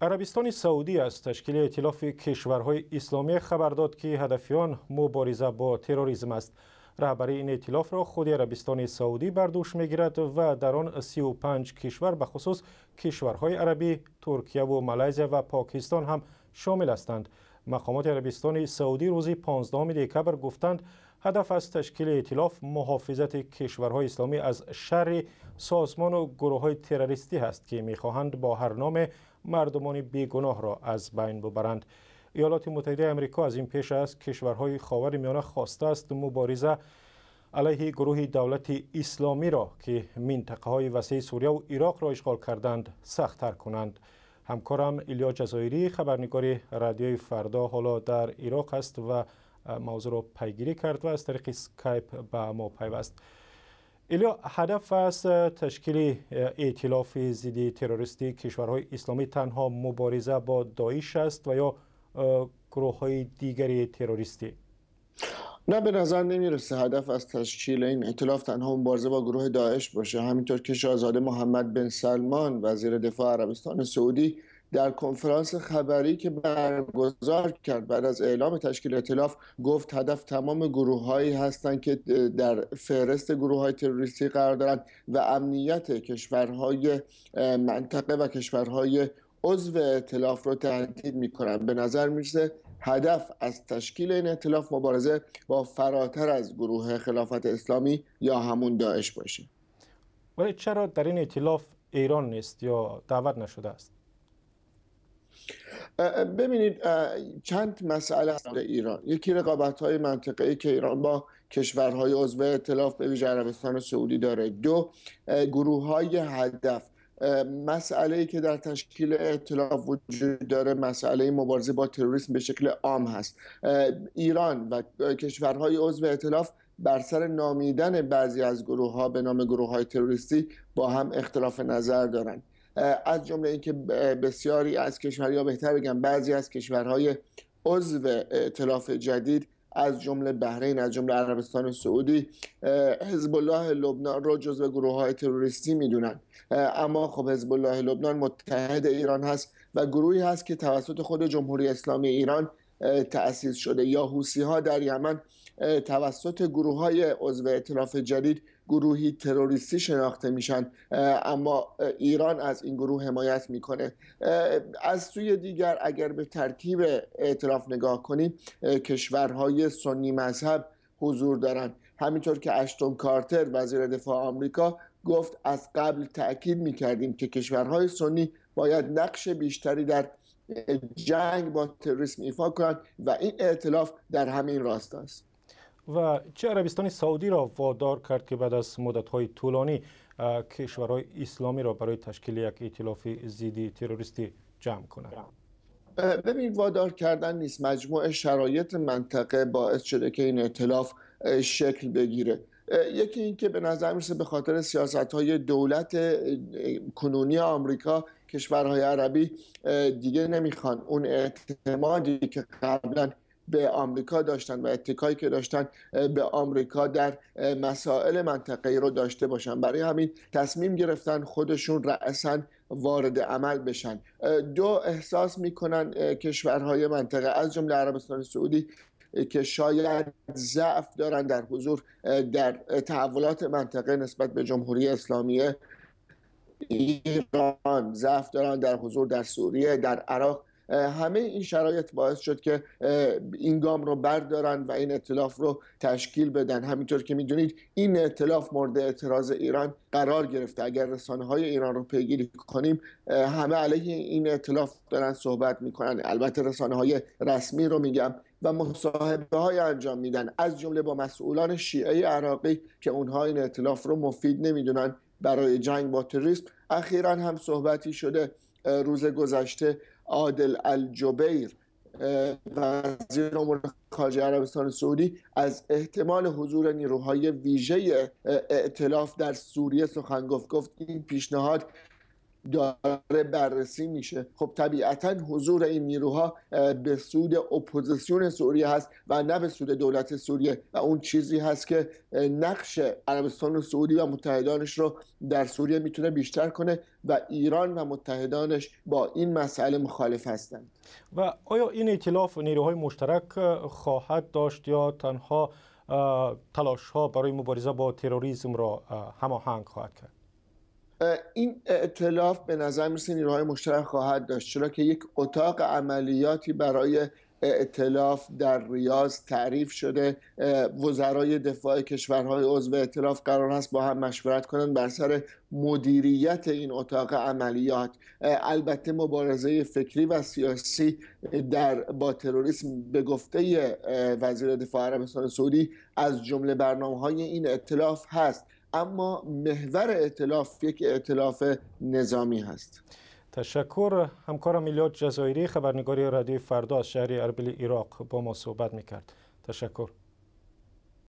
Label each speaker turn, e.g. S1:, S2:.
S1: Арабистони Саудӣ аз ташкили эътилофи кишварҳои исломӣ хабар дод, ки ҳадафи он мубориза бо терроризм аст. Раҳбарии ин эътилофро худи Арабистони Саудӣ бар дӯш мегирад ва дар он 35 кишвар, бахусус кишварҳои арабӣ, Туркия ва Малайзия ва Покистон ҳам шомил ҳастанд. Мақомоти Арабистони Саудӣ рӯзи 15 декабр гуфтанд, ҳадаф аз ташкили эътилоф муҳофизати кишварҳои исломӣ аз шарри созмону гурӯҳҳои террористӣ ҳаст, ки мехоҳанд бо ҳар номе мардумони бегуноҳро аз байн бубаранд. Иёлоти Муттаҳидаи Амрико аз ин пеш аз кишварҳои Ховари Миёна хостааст мубориза алайҳи гурӯҳи Давлати Исломиро, ки минтақаҳои васеи Сурия ва Ироқро ишғол карданд, сахттар кунанд. Ҳамкорам Илё Ҷазоирӣ, хабарнигори Радиои Фардо, ҳоло дар Ироқ аст ва мавзӯъро пайгирӣ кард ва аз тариқи Скайп ба мо пайваст. Илё, ҳадаф аз ташкили эътилофи зидди террористии кишварҳои исломӣ танҳо мубориза бо Доиш аст ва ё гурӯҳҳои дигари террористӣ?
S2: نه، به نظر نمیرسه هدف از تشکیل این ائتلاف تنها مبارزه با گروه داعش باشه. همینطور که شاهزاده محمد بن سلمان، وزیر دفاع عربستان سعودی، در کنفرانس خبری که برگزار کرد بعد از اعلام تشکیل ائتلاف گفت، هدف تمام گروه هایی هستند که در فهرست گروه های تروریستی قرار دارند و امنیت کشورهای منطقه و کشورهای عضو ائتلاف رو تهدید میکنن. به نظر میرسه هدف از تشکیل این ائتلاف مبارزه با فراتر از گروه خلافت اسلامی یا همون داعش باشه.
S1: ولی چرا در این ائتلاف ایران نیست یا دعوت نشده است؟
S2: ببینید، چند مسئله است ایران. یکی رقابت های منطقه‌ای که ایران با کشورهای عضو ائتلاف، به ویژه عربستان سعودی داره. دو، گروه های هدف. مسئله ای که در تشکیل ائتلاف وجود داره مسئله مبارزه با تروریسم به شکل عام هست. ایران و کشورهای عضو ائتلاف بر سر نامیدن بعضی از گروه ها به نام گروه های تروریستی با هم اختلاف نظر دارند، از جمله اینکه بسیاری از کشورها، یا بهتر بگم بعضی از کشورهای عضو ائتلاف جدید، از جمله بحرین، از جمله عربستان سعودی، حزب الله لبنان رو جزو گروه های تروریستی میدونن. اما خب حزب الله لبنان متحد ایران هست و گروهی هست که توسط خود جمهوری اسلامی ایران تأسیس شده، یا حوثی ها در یمن توسط گروه های عضو ائتلاف جدید گروهی تروریستی شناخته میشن، اما ایران از این گروه حمایت میکنه. از سوی دیگر اگر به ترکیب ائتلاف نگاه کنیم، کشورهای سنی مذهب حضور دارند. همینطور که اشتون کارتر، وزیر دفاع آمریکا، گفت از قبل تأکید میکردیم که کشورهای سنی باید نقش بیشتری در جنگ با تروریسم ایفا کنند و این ائتلاف در همین راستا است.
S1: و چه عربستان سعودی را وادار کرد که بعد از مدت‌های طولانی کشورهای اسلامی را برای تشکیل یک ائتلاف ضد تروریستی جمع کند؟
S2: ببین، وادار کردن نیست، مجموعه شرایط منطقه باعث شده که این ائتلاف شکل بگیره. یکی اینکه به نظر میرسه به خاطر سیاست های دولت کنونی آمریکا، کشورهای عربی دیگه نمیخوان اون اعتمادی که قبلا به آمریکا داشتن و اتکایی که داشتن به آمریکا در مسائل منطقه‌ای رو داشته باشن. برای همین تصمیم گرفتن خودشون رأساً وارد عمل بشن. دو، احساس میکنن کشورهای منطقه از جمله عربستان سعودی که شاید ضعف دارن در حضور در تحولات منطقه نسبت به جمهوری اسلامی ایران، ضعف دارن در حضور در سوریه، در عراق. همه این شرایط باعث شد که این گام رو بردارن و این ائتلاف رو تشکیل بدن. همینطور که میدونید این ائتلاف مورد اعتراض ایران قرار گرفته. اگر رسانه های ایران رو پیگیری کنیم، همه علیه این ائتلاف دارن صحبت میکنن، البته رسانه های رسمی رو میگم، و مصاحبه های انجام میدن از جمله با مسئولان شیعه عراقی که اونها این ائتلاف رو مفید نمیدونن برای جنگ با تروریسم. اخیرا هم صحبتی شده، روز گذشته عادل الجبیر، وزیر امور خارجه عربستان سعودی، از احتمال حضور نیروهای ویژه ائتلاف در سوریه سخن گفت. گفت این پیشنهاد داره بررسی میشه. خب طبیعتا حضور این نیروها به سود اپوزیسیون سوریه هست و نه به سود دولت سوریه و اون چیزی هست که نقش عربستان سعودی و متحدانش رو در سوریه میتونه بیشتر کنه و ایران و متحدانش با این مسئله مخالف هستند.
S1: و آیا این ائتلاف نیروهای مشترک خواهد داشت یا تنها تلاش ها برای مبارزه با تروریسم را هماهنگ خواهد کرد؟
S2: این ائتلاف به نظر میرسه نیروهای مشترک خواهد داشت، چرا که یک اتاق عملیاتی برای ائتلاف در ریاض تعریف شده. وزرای دفاع کشورهای عضو ائتلاف قرار هست با هم مشورت کنند بر سر مدیریت این اتاق عملیات. البته مبارزه فکری و سیاسی در با تروریسم به گفته وزیر دفاع عربستان سعودی از جمله برنامه‌های این ائتلاف هست، اما محور ائتلاف یک ائتلاف نظامی هست.
S1: تشکر. همکارم میلاد جزایری، خبرنگار رادیو فردا از شهر اربیل عراق با ما صحبت میکرد. تشکر.